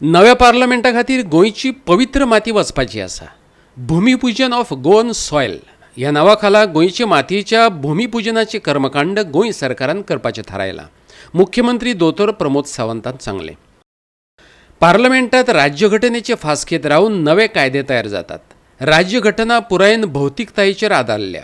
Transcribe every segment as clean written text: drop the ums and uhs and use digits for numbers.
नव्या पार्लमेंटा खातीर गोंयची पवित्र माती वचपाची आसा. भुमिपूजन ऑफ गोवन सॉयल ह्या नांवा खाला गोंयचे मातयेच्या भुमिपूजनाचें कर्मकांड गोंय सरकारान करपाचें थारायलां. मुख्यमंत्री दोतोर प्रमोद सावंतान सांगलें, पार्लमेंटात राज्यघटनेचे फास्केंत रावन नवे कायदे तयार जातात. राज्यघटना पुरायेन भौतिकतायेचेर आदारल्या.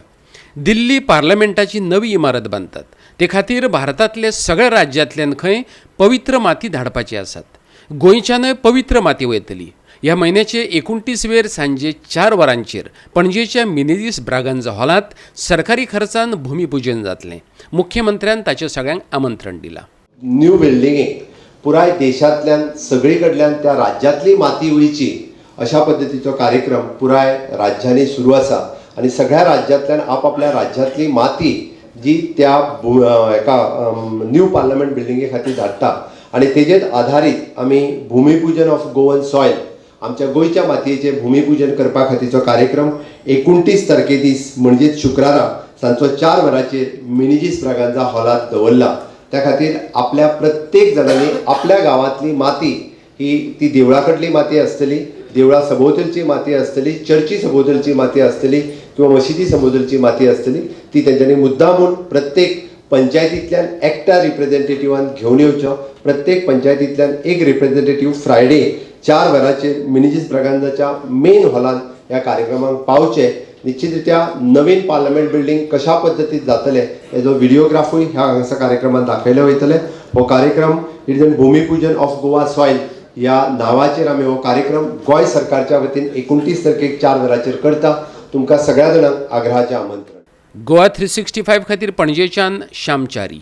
दिल्ली पार्लमेंटाची नवी इमारत बांदतात, ते खातीर भारतांतले सगळ्या राज्यांतल्यान खंय पवित्र माती धाडपाची आसात. गोंयच्यानय पवित्र माती वयतली. ह्या म्हयन्याचे 29 वेर सांजे 4 वरांचेर पणजेच्या मिनेझीस ब्रागांझा हॉलांत सरकारी खर्चान भुमिपूजन जातलें. मुख्यमंत्र्यान ताचें सगळ्यांक आमंत्रण दिलां. न्यू बिल्डिंगेक पुराय देशांतल्यान, सगळी कडल्यान त्या राज्यांतली माती वयची अशा पद्दतीचो कार्यक्रम पुराय राज्यांनी सुरू आसा आनी सगळ्या राज्यांतल्यान आपापल्या राज्यांतली माती जी त्या हेका न्यू पार्लमेंट बिल्डिंगे खातीर धाडटा आनी तेजेर आधारीत आमी भुमिपूजन ऑफ गोवन सॉयल, आमच्या गोंयच्या मातयेचें भुमिपूजन करपा खातीरचो कार्यक्रम 29 तारखे दीस म्हणजेच शुक्रारा सांजचो 4 वरांचेर मिनेझीस ब्रागांझा हॉलांत दवरला. त्या खातीर आपल्या प्रत्येक जाणांनी आपल्या गांवांतली माती ही ती देवळा कडली माती आसतली, देवळा सभोवतलची माती आसतली, चर्ची सभोवतलची माती आसतली किंवा मशिदी सभोवतलची माती आसतली, ती तेंच्यांनी मुद्दामून प्रत्येक पंचायतींतल्यान एकट्या रिप्रेझेंटेटिवान घेवन येवचो. प्रत्येक पंचायतींतल्यान एक रिप्रेझेंटेटीव फ्रायडे 4 वरांचेर मिनेझीस ब्रागांझाच्या मेन हॉलांत ह्या कार्यक्रमाक पावचे. निश्चितरित्या नवीन पार्लमेंट बिल्डींग कशा पद्दतीन जातलें हेजो व्हिडिओग्राफूय ह्या हांगासर कार्यक्रमात दाखयले वयतले. हो कार्यक्रम it is an Bhumipujan of Goa soil ह्या नांवाचेर आमी हो कार्यक्रम गोंय सरकारच्या वतीन 29 तारखेक 4 वरांचेर करता. तुमकां सगळ्या जाणांक आग्रहाचें आमंत्रण. गोवा 365 खातीर पणजेच्यान श्यामचारी.